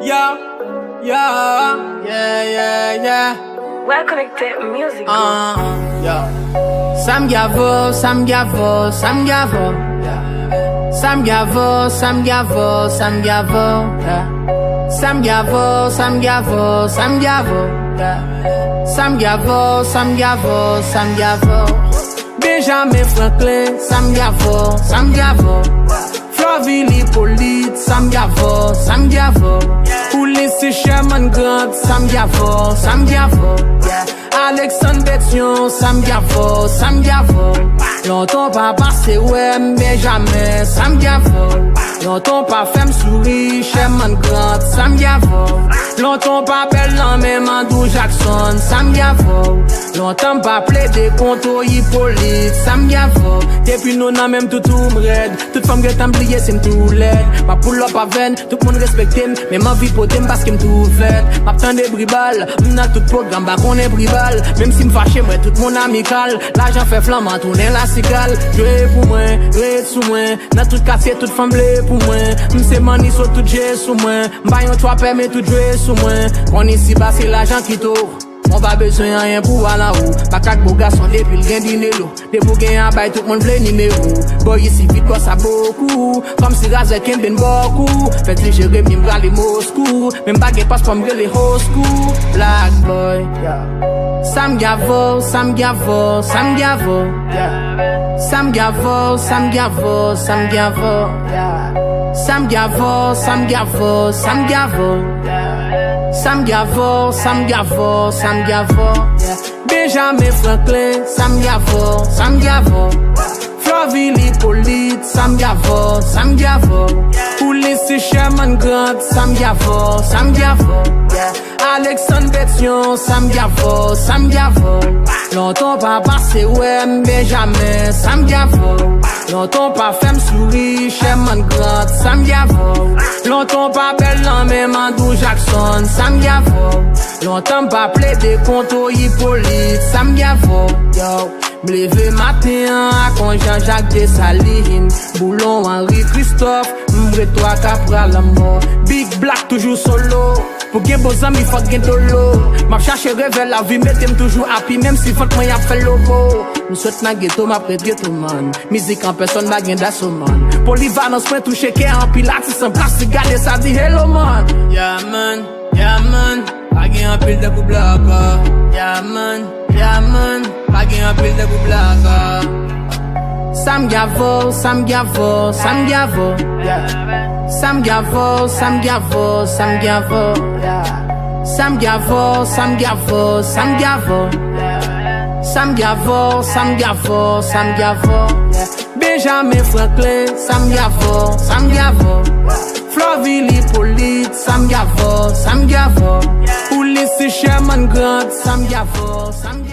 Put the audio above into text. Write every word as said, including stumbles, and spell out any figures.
Yeah, yeah, yeah, yeah, yeah. Well connected music group. Uh, yeah. Sam Gyavo, Sam Gyavo, Sam Gyavo. Yeah. Sam Gyavo, Sam Gyavo, Sam Gyavo. Yeah. Sam Gyavo, Sam Gyavo, Sam Gyavo. Yeah. Sam Gyavo, Sam Gyavo, Sam Gyavo. Benjamin Franklin, Sam Gyavo, Sam Gyavo. Floville Hyppolite, Sam Gyavo, Sam Gyavo. Ulysse Sherman Grant, Sam Gyavo, Sam Gyavo. Yeah. Alexandre Pétion, Sam Gyavo, Sam Gyavo. Lontan pa pase wè m Benjamin, Sam Gyavo. Lontan pa fè m souri Sherman Grant, Sam Gyavo. Lontan pa bèl nan menm Andrew Jackson, Sam Gyavo. Lontan m pa plede kont ou Hyppolite, Sam Gyavo. Depi nou nan menm toutou m rèd. Tout fanm gentan bliye si m tou lèd. M ap pull up avè n, tout moun respekte m. Men m anvi pote m paske m tou vèt. M ap tande bri bal, m nan tout pwogram, m pa konnen pri bal. Menm si m fache, m wè tout moun amikal. Lajan fè flanman tounen lasikal. Jwe pou mwen, ret sou mwen. Nan tout katye, tout fanm vle pou mwen. M se manniso, tout je sou mwen. M pa yon trapper, men tout jwe sou mwen. Konn isiba, se lajan ki tou. Mwen pa bezwen anyen pou al anwo. Makak bo gason depi l gen dinelo. Depi w gen a bay, tout moun vle nimewo. Boy isi vit, bò sa bokou. Kòmsi razè kenbe n bò kou. Fè ti Jeremi m prale Moskou. Men m pa gen paspò, m rele hoskou. Black boy, yeah. Sam Gyavo, Sam Gyavo, Sam Gyavo. Yeah. Sam Gyavo, Sam Gyavo, Sam Gyavo. Yeah. Sam Gyavo, Sam Gyavo, Sam Gyavo. Sam Gyavo, Sam Gyavo, Sam Gyavo. Yeah. Benjamin Franklin, Sam Gyavo, Sam Gyavo. Floville Hyppolite, Sam Gyavo, Sam Gyavo. Ulysse Sherman Grant, Sam Gyavo, Sam Gyavo. Yeah. Alexandre Pétion, Sam Gyavo, Sam Gyavo. Lontan pa pase wè m Benjamin, Sam Gyavo. Lontan pa fè m souri Sherman Grant, Sam Gyavo. Lontan pa bèl nan menm Andrew Jackson, Sam Gyavo. Lontan m pa plede kont ou Hyppolite, Sam Gyavo. Yo, m leve maten an ak on Jean-Jacques Dessalines, Boulon Henri Christophe, m ret twa ka pral anmò. Big Black toujou solo. Pou gen bon zanmi, fòk gen dolo. M ap chache revè lavi, mete m toujou api, menm si vant mwen ap fè lobo. M sot nan geto, m ap ret getoman. Mizik an pèsòn, pa gen dasoman. Polivalans mwen touche kè anpil, atis an plastik, gade sa di hello man. Yeah man, yeah man. Pa gen anpil tankou Blaka. Yeah man, yeah man. Pa gen anpil tankou Blaka. Sam Gyavo, Sam Gyavo, Sam Gyavo. Yeah. Sam Gyavo, Sam Gyavo, Sam Gyavo. Yeah. Sam Gyavo, Sam Gyavo, Sam Gyavo. Yeah. Sam Gyavo, Sam Gyavo, Sam Gyavo. Yeah. Benjamin Franklin, Sam Gyavo, Sam Gyavo. Floville Hyppolite, Sam Gyavo, Sam Gyavo. Ulysse Sherman Grant, Sam Gyavo, Sam